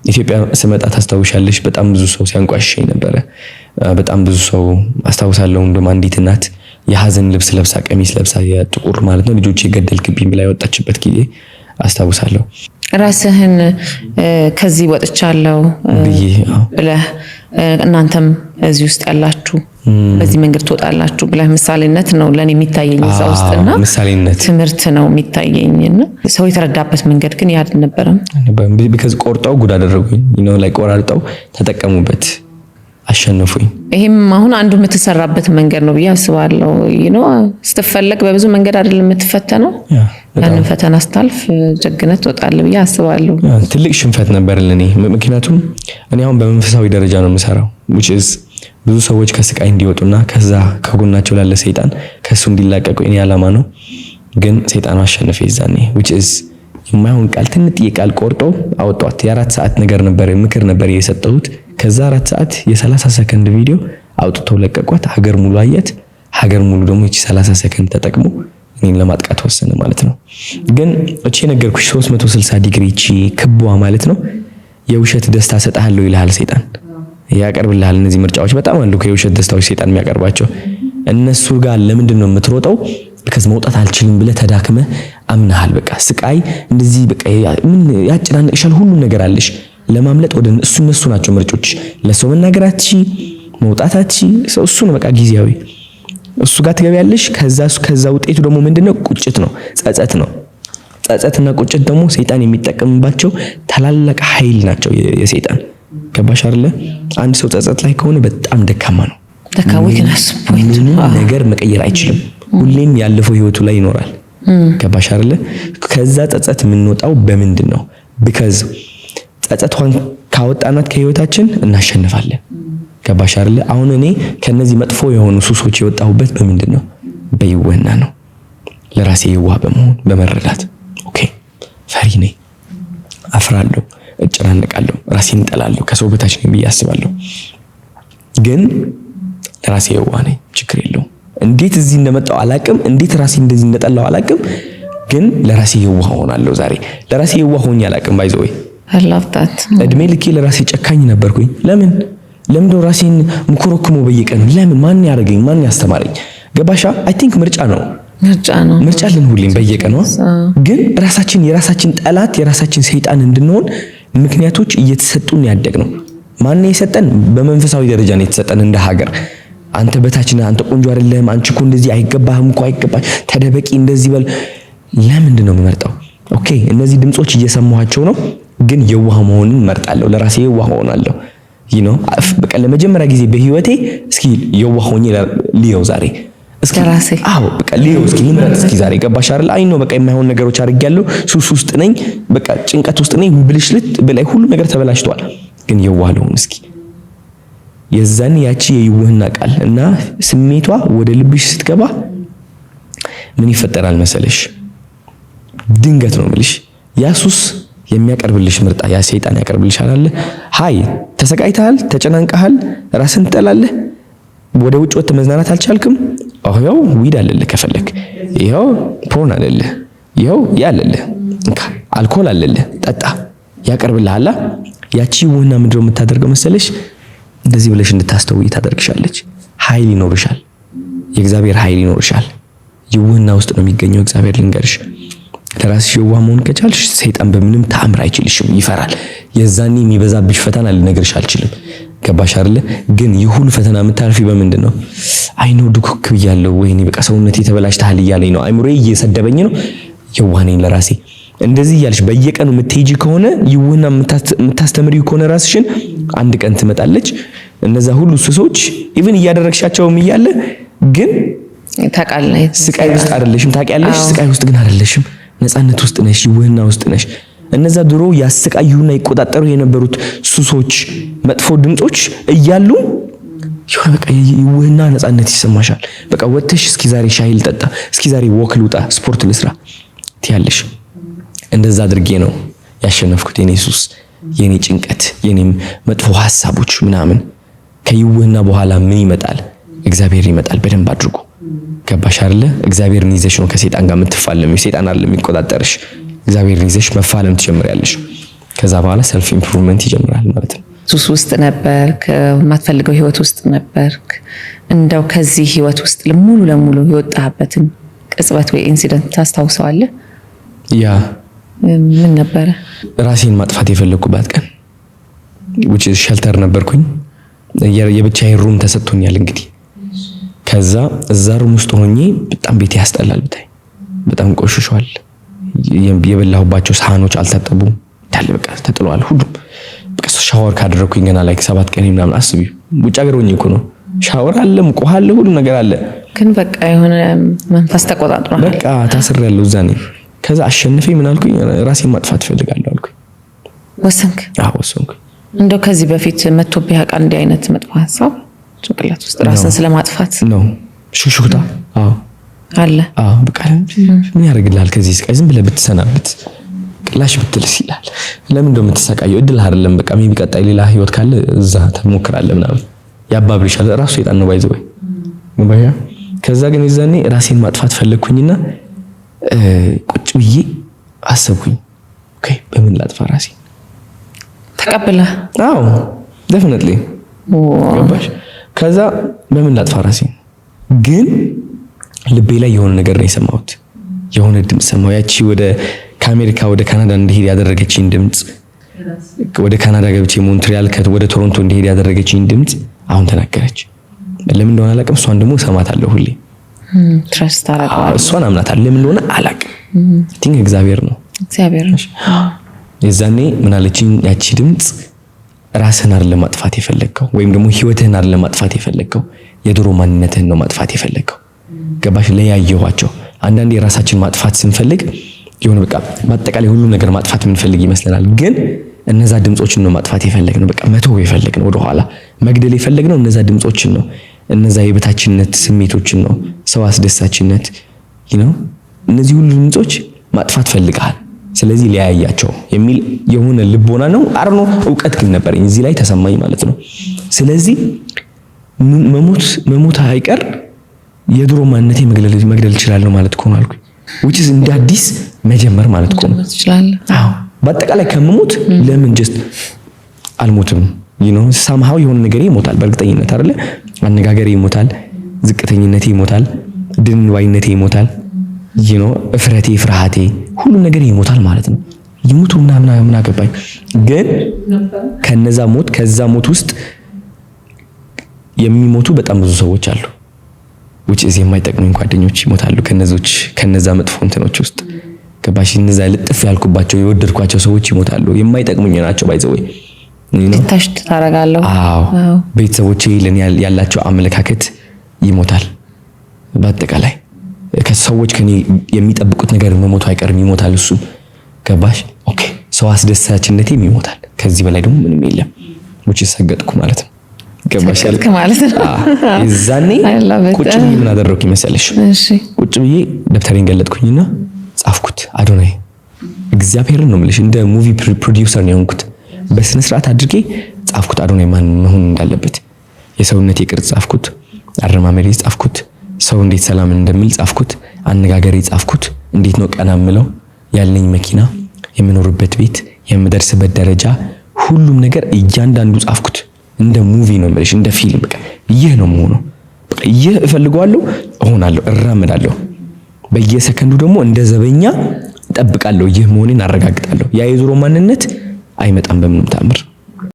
ኢትዮጵያ ስመጣ ታስታውሻለሽ፣ በጣም ብዙ ሰው ሲያንቋሽሸኝ ነበረ። በጣም ብዙ ሰው አስታውሳለሁ። እንደውም አንዲት እናት የሀዘን ልብስ ለብሳ፣ ቀሚስ ለብሳ፣ የጥቁር ማለት ነው፣ ልጆቼ ገደልክብኝ ብላ የወጣችበት ጊዜ አስታውሳለሁ። ራስህን ከዚህ ወጥቻለሁ ብዬ ብለህ፣ እናንተም እዚህ ውስጥ ያላችሁ በዚህ መንገድ ትወጣላችሁ ብለህ ምሳሌነት ነው ለእኔ የሚታየኝ እዛ ውስጥና ምሳሌነት ትምህርት ነው የሚታየኝ እና ሰው የተረዳበት መንገድ ግን ያ አልነበረም። Because ቆርጠው ጉድ አደረጉኝ፣ like ቆራርጠው ተጠቀሙበት፣ አሸነፉኝ። ይሄም አሁን አንዱ የምትሰራበት መንገድ ነው ብዬ አስባለሁ። ስትፈለግ በብዙ መንገድ አይደለም የምትፈተነው። ያንን ፈተና ስታልፍ ጀግነት ትወጣለህ ብዬ አስባለሁ። ትልቅ ሽንፈት ነበር ለኔ። ምክንያቱም እኔ አሁን በመንፈሳዊ ደረጃ ነው የምሰራው፣ which is ብዙ ሰዎች ከስቃይ እንዲወጡና ከዛ ከጎናቸው ላለ ሰይጣን ከሱ እንዲላቀቁ የኔ ዓላማ ነው። ግን ሰይጣኑ አሸነፈ የዛኔ፣ which is የማይሆን ቃል፣ ትንጥዬ ቃል ቆርጦ አወጧት። የ4 ሰዓት ነገር ነበር፣ ምክር ነበር የሰጠሁት። ከዛ 4 ሰዓት የ30 ሰከንድ ቪዲዮ አውጥተው ለቀቋት። ሀገር ሙሉ አየት። ሀገር ሙሉ ደግሞ ይቺ 30 ሰከንድ ተጠቅሞ እኔን ለማጥቃት ወሰነ ማለት ነው። ግን እቺ የነገርኩሽ 360 ዲግሪ፣ እቺ ክቧ ማለት ነው፣ የውሸት ደስታ ሰጥሃለሁ ይልሃል ሰይጣን፣ ያቀርብልሃል። እነዚህ ምርጫዎች በጣም አሉ፣ የውሸት ደስታዎች ሰይጣን የሚያቀርባቸው። እነሱ ጋር ለምንድን ነው የምትሮጠው? Because መውጣት አልችልም ብለህ ተዳክመህ አምነሃል። በቃ ስቃይ እንደዚህ በቃ ምን ያጨናንቅሻል፣ ሁሉም ነገር አለሽ። ለማምለጥ ወደ እሱ እነሱ ናቸው ምርጫዎች። ለሰው መናገር አትቺ፣ መውጣት አትቺ። ሰው እሱ ነው በቃ ጊዜያዊ፣ እሱ ጋር ትገቢያለሽ። ከዛ ውጤቱ ደግሞ ምንድነው? ቁጭት ነው፣ ጸጸት ነው። ጸጸትና ቁጭት ደግሞ ሰይጣን የሚጠቀምባቸው ታላላቅ ኃይል ናቸው የሰይጣን። ገባሽ አይደለ? አንድ ሰው ጸጸት ላይ ከሆነ በጣም ደካማ ነው። ደካማ weakness point። ምንም ነገር መቀየር አይችልም። ሁሌም ያለፈው ህይወቱ ላይ ይኖራል። ገባሽ አይደለ? ከዛ ጸጸት የምንወጣው በምንድን ነው? Because ጸጸቷን ካወጣናት ከህይወታችን እናሸንፋለን። ገባሽ አይደለ? አሁን እኔ ከነዚህ መጥፎ የሆኑ ሱሶች የወጣሁበት በምንድን ነው? በይወና ነው። ለራሴ የዋህ በመሆን፣ በመረዳት፣ okay ፈሪ ነኝ፣ አፍራለሁ፣ እጨናነቃለሁ፣ ራሴን እጠላለሁ፣ ከሰው በታች ነኝ ብዬ አስባለሁ። ግን ለራሴ የዋህ ነኝ፣ ችግር የለውም። እንዴት እዚህ እንደመጣው አላቅም፣ እንዴት ራሴ እንደዚህ እንደጠላው አላቅም። ግን ለራሴ የዋህ ሆናለሁ። ዛሬ ለራሴ የዋህ ሆኜ አላቅም። By the way I love that። እድሜ ልኬ ለራሴ ጨካኝ ነበርኩኝ። ለምን ለምንድነው ራሴን ምኮረኩመው በየቀኑ? ለምን? ማን ያደረገኝ? ማን ያስተማረኝ? ገባሻ? I think ምርጫ ነው። ምርጫ ነው። ምርጫ አለን ሁሌም በየቀኑ። ግን ራሳችን የራሳችን ጠላት፣ የራሳችን ሰይጣን እንድንሆን ምክንያቶች እየተሰጡን ያደግነው። ማን የሰጠን? በመንፈሳዊ ደረጃ ነው የተሰጠን እንደ ሀገር። አንተ በታች ነህ፣ አንተ ቆንጆ አይደለህም፣ አንቺ እኮ እንደዚህ አይገባህም እኮ አይገባሽ፣ ተደበቂ፣ እንደዚህ በል። ለምንድን ነው የምመርጠው? Okay እነዚህ ድምጾች እየሰማኋቸው ነው፣ ግን የዋህ መሆንን እመርጣለሁ። ለራሴ የዋህ ሆናለሁ። በቃ ለመጀመሪያ ጊዜ በህይወቴ እስኪ የዋህ ሆኜ ልየው ዛሬ እስኪ። ለራሴ። አዎ በቃ ልየው እስኪ፣ ልምረጥ እስኪ ዛሬ። ገባሽ አይደል? I know በቃ የማይሆን ነገሮች አድርጌያለሁ። ሱስ ውስጥ ነኝ፣ በቃ ጭንቀት ውስጥ ነኝ፣ ብልሽልት በላይ ሁሉ ነገር ተበላሽቷል። ግን የዋህ ልሁን እስኪ። የዛን ያቺ የይውህና ቃል እና ስሜቷ ወደ ልብሽ ስትገባ ምን ይፈጠራል መሰለሽ? ድንገት ነው የምልሽ፣ ያ ሱስ የሚያቀርብልሽ ምርጫ፣ ያ ሰይጣን ያቀርብልሻል አለ። Hi ተሰቃይተሃል፣ ተጨናንቀሃል፣ ራስን ትጠላለህ፣ ወደ ውጭ ወጥተህ መዝናናት አልቻልክም። ይኸው weed አለልህ ከፈለክ፣ ይኸው porn አለልህ፣ ይኸው ያ አለልህ፣ እንካ አልኮል አለልህ፣ ጠጣ፣ ያቀርብልሃል። ያቺ ውህና ምንድነው የምታደርገው መሰለሽ? እንደዚህ ብለሽ እንድታስተውይ ታደርግሻለች። ኃይል ይኖርሻል፣ የእግዚአብሔር ኃይል ይኖርሻል። የውህና ውስጥ ነው የሚገኘው እግዚአብሔር። ልንገርሽ፣ ለራስሽ የዋህ መሆን ከቻልሽ ሰይጣን በምንም ተአምር አይችልሽም፣ ይፈራል። የዛኔ የሚበዛብሽ ፈተና ልነግርሽ አልችልም። ገባሽ አይደለ? ግን ይህ ሁሉ ፈተና የምታልፊ በምንድን ነው? I know ድኩክ ብያለሁ፣ ወይኔ በቃ ሰውነቴ ተበላሽተሃል እያለኝ ነው፣ አይምሮዬ እየሰደበኝ ነው። የዋህ ነኝ ለራሴ እንደዚህ እያልሽ በየቀኑ የምትሄጂ ከሆነ፣ ይውህና የምታስተምሪው ከሆነ ራስሽን፣ አንድ ቀን ትመጣለች። እነዛ ሁሉ ሱሶች even እያደረግሻቸውም እያለ ግን ታውቃለህ፣ ስቃይ ውስጥ አይደለሽም። ታውቂያለሽ፣ ስቃይ ውስጥ ግን አይደለሽም። ነፃነት ውስጥ ነሽ፣ ይውህና ውስጥ ነሽ። እነዛ ድሮ ያሰቃዩና ይቆጣጠሩ የነበሩት ሱሶች፣ መጥፎ ድምጾች እያሉ የሆነ በቃ ይውህና ነፃነት ይሰማሻል። በቃ ወጥተሽ እስኪ ዛሬ ሻይ ልጠጣ፣ እስኪ ዛሬ walk ልውጣ፣ ስፖርት ልስራ ትያለሽ። እንደዛ አድርጌ ነው ያሸነፍኩት የኔ ሱስ፣ የኔ ጭንቀት፣ የኔም መጥፎ ሀሳቦች ምናምን። ከይውህና በኋላ ምን ይመጣል? እግዚአብሔር ይመጣል በደንብ አድርጎ። ገባሽ አይደለ? እግዚአብሔርን ይዘሽ ነው ከሰይጣን ጋር የምትፋለሚው። ሰይጣን አይደለም የሚቆጣጠርሽ። እግዚአብሔርን ይዘሽ መፋለም ትጀምሪያለሽ። ከዛ በኋላ self improvement ይጀምራል ማለት ነው። ሱስ ውስጥ ነበርክ፣ የማትፈልገው ህይወት ውስጥ ነበርክ። እንደው ከዚህ ህይወት ውስጥ ሙሉ ለሙሉ የወጣህበትን ቅጽበት ወይ incident ታስታውሰዋለህ? ያ። ምን ነበረ? ራሴን ማጥፋት የፈለግኩባት ቀን፣ which is shelter ነበርኩኝ። የብቻዬን room ተሰጥቶኛል እንግዲህ። ከዛ እዛ room ውስጥ ሆኜ በጣም ቤቴ ያስጠላል ብታይ፣ በጣም ቆሽሿል። የበላሁባቸው ሳህኖች አልታጠቡም፣ እንዳለ በቃ ተጥለዋል ሁሉም። በቃ ሻወር ካደረግኩኝ ገና like 7 ቀን ምናምን አስቢ። ውጭ ሀገር ሆኜ እኮ ነው። ሻወር አለ፣ ሙቅ ውሃ አለ፣ ሁሉ ነገር አለ። ግን በቃ የሆነ መንፈስ ተቆጣጥሯል። በቃ ታስሬያለሁ እዛ ነኝ። ከዛ አሸንፈኝ ምን አልኩኝ፣ ራሴን ማጥፋት እፈልጋለሁ አልኩኝ። ወሰንክ? አዎ፣ ወሰንኩኝ። እንደው ከዚህ በፊት መጥቶብህ ያውቃል እንዲህ አይነት መጥፎ ሀሳብ ጭንቅላት ውስጥ ራስን ስለማጥፋት? ነው ሹክሹክታ። አዎ። አለ። አዎ፣ በቃ ምን ያደርግልሃል ከዚህ ስቃይ ዝም ብለህ ብትሰናበት፣ ቅላሽ ብትልስ ይላል። ለምን እንደው የምትሰቃየው? እድል አይደለም። በቃ maybe ቀጣይ ሌላ ህይወት ካለ እዛ ትሞክራለህ ምናምን ያባብልሻል። ራሱ ሰይጣን ነው by the way። ከዛ ግን የዛኔ ራሴን ማጥፋት ፈለግኩኝና ቁጭ ብዬ አሰብኩኝ። Okay፣ በምን ላጥፋ ራሴን? ተቀብለህ? አዎ፣ definitely፣ ገባሽ? ከዛ በምን ላጥፋ ራሴን? ግን ልቤ ላይ የሆነ ነገር ነው የሰማሁት። የሆነ ድምፅ ሰማሁ። ያቺ ወደ ከአሜሪካ ወደ ካናዳ እንድሄድ ያደረገችኝ ድምፅ፣ ወደ ካናዳ ገብቼ ሞንትሪያል ወደ ቶሮንቶ እንድሄድ ያደረገችኝ ድምፅ አሁን ተናገረች። ለምን እንደሆነ አላውቅም። እሷን ደግሞ እሰማታለሁ ሁሌ። Trust ታደርገዋለህ። እሷን አምናታለሁ። ለምን እንደሆነ አላውቅም። Think እግዚአብሔር ነው። እግዚአብሔር ነው። የዛኔ ምን አለችኝ ያቺ ድምፅ? ራስህን አይደለም ማጥፋት የፈለግከው ወይም ደግሞ ህይወትህን አይደለም ማጥፋት የፈለግከው፣ የድሮ ማንነትህን ነው ማጥፋት የፈለግከው። ገባሽ? ለያየኋቸው። አንዳንዴ የራሳችን ማጥፋት ስንፈልግ የሆነ በቃ በአጠቃላይ ሁሉም ነገር ማጥፋት የምንፈልግ ይመስለናል። ግን እነዛ ድምጾችን ነው ማጥፋት የፈለግነው። በቃ መተው የፈለግነው፣ ወደኋላ መግደል የፈለግነው እነዛ ድምጾችን ነው። እነዛ የበታችነት ስሜቶችን ነው፣ ሰው አስደሳችነት ነው። እነዚህ ሁሉ ድምጾች ማጥፋት ፈልገሃል። ስለዚህ ሊያያቸው የሚል የሆነ ልቦና ነው አርኖ እውቀት ግን ነበረኝ እዚህ ላይ ተሰማኝ ማለት ነው። ስለዚህ መሞት መሞት አይቀር የድሮ ማንነቴ መግደል እችላለሁ ማለት እኮ ነው አልኩኝ። Which is እንደ አዲስ መጀመር ማለት እኮ ነው። አዎ፣ በአጠቃላይ ከምሞት ለምን just አልሞትም? Somehow የሆነ ነገር ይሞታል በእርግጠኝነት አይደለ? አነጋገሬ ይሞታል፣ ዝቅተኝነቴ ይሞታል፣ ድንባይነቴ ይሞታል፣ እፍረቴ፣ ፍርሃቴ፣ ሁሉም ነገር ይሞታል ማለት ነው። ይሙቱ ምናምን ምን አገባኝ። ግን ከነዛ ሞት ከዛ ሞት ውስጥ የሚሞቱ በጣም ብዙ ሰዎች አሉ። Which is የማይጠቅሙኝ ጓደኞች ይሞታሉ ከነዞች ከነዛ መጥፎ እንትኖች ውስጥ፣ ገባሽ? እነዛ ልጥፍ ያልኩባቸው የወደድኳቸው ሰዎች ይሞታሉ። የማይጠቅሙኝ ናቸው by the way። Detach ታደርጋለሁ። አዎ፣ ቤተሰቦቼ ለኔ ያላቸው አመለካከት ይሞታል። በአጠቃላይ ከሰዎች ከኔ የሚጠብቁት ነገር መሞቱ አይቀርም፣ ይሞታል። እሱም፣ ገባሽ? Okay፣ ሰው አስደሳችነቴም ይሞታል። ከዚህ በላይ ደግሞ ምንም የለም። Which is ሰገጥኩ ማለት ነው። ገባሽ ማለት ነው። የዛኔ ቁጭ ብዬ ምን አደረኩ ይመሰለሽ? ቁጭ ብዬ ደብተሬን ገለጥኩኝና ጻፍኩት። አዶናይ፣ እግዚአብሔርን ነው የምልሽ፣ እንደ movie producer ነው የሆንኩት። በስነ ስርዓት አድርጌ ጻፍኩት። አዶናይ ማን መሆን እንዳለበት የሰውነቴ ቅርጽ ጻፍኩት፣ አረማመዴ ጻፍኩት፣ ሰው እንዴት ሰላም እንደምል ጻፍኩት፣ አነጋገሬ ጻፍኩት፣ እንዴት ነው ቀና ምለው፣ ያለኝ መኪና፣ የምኖርበት ቤት፣ የምደርስበት ደረጃ፣ ሁሉም ነገር እያንዳንዱ ጻፍኩት። እንደ movie ነው የምልሽ፣ እንደ ፊልም። በቃ ይህ ነው የምሆነው። በቃ ይህ እፈልገዋለሁ፣ እሆናለሁ፣ እራመዳለሁ። በየሰከንዱ ደግሞ እንደ ዘበኛ እጠብቃለሁ። ይህ መሆኔን አረጋግጣለሁ። ያ የድሮ ማንነት አይመጣም በምንም ተአምር።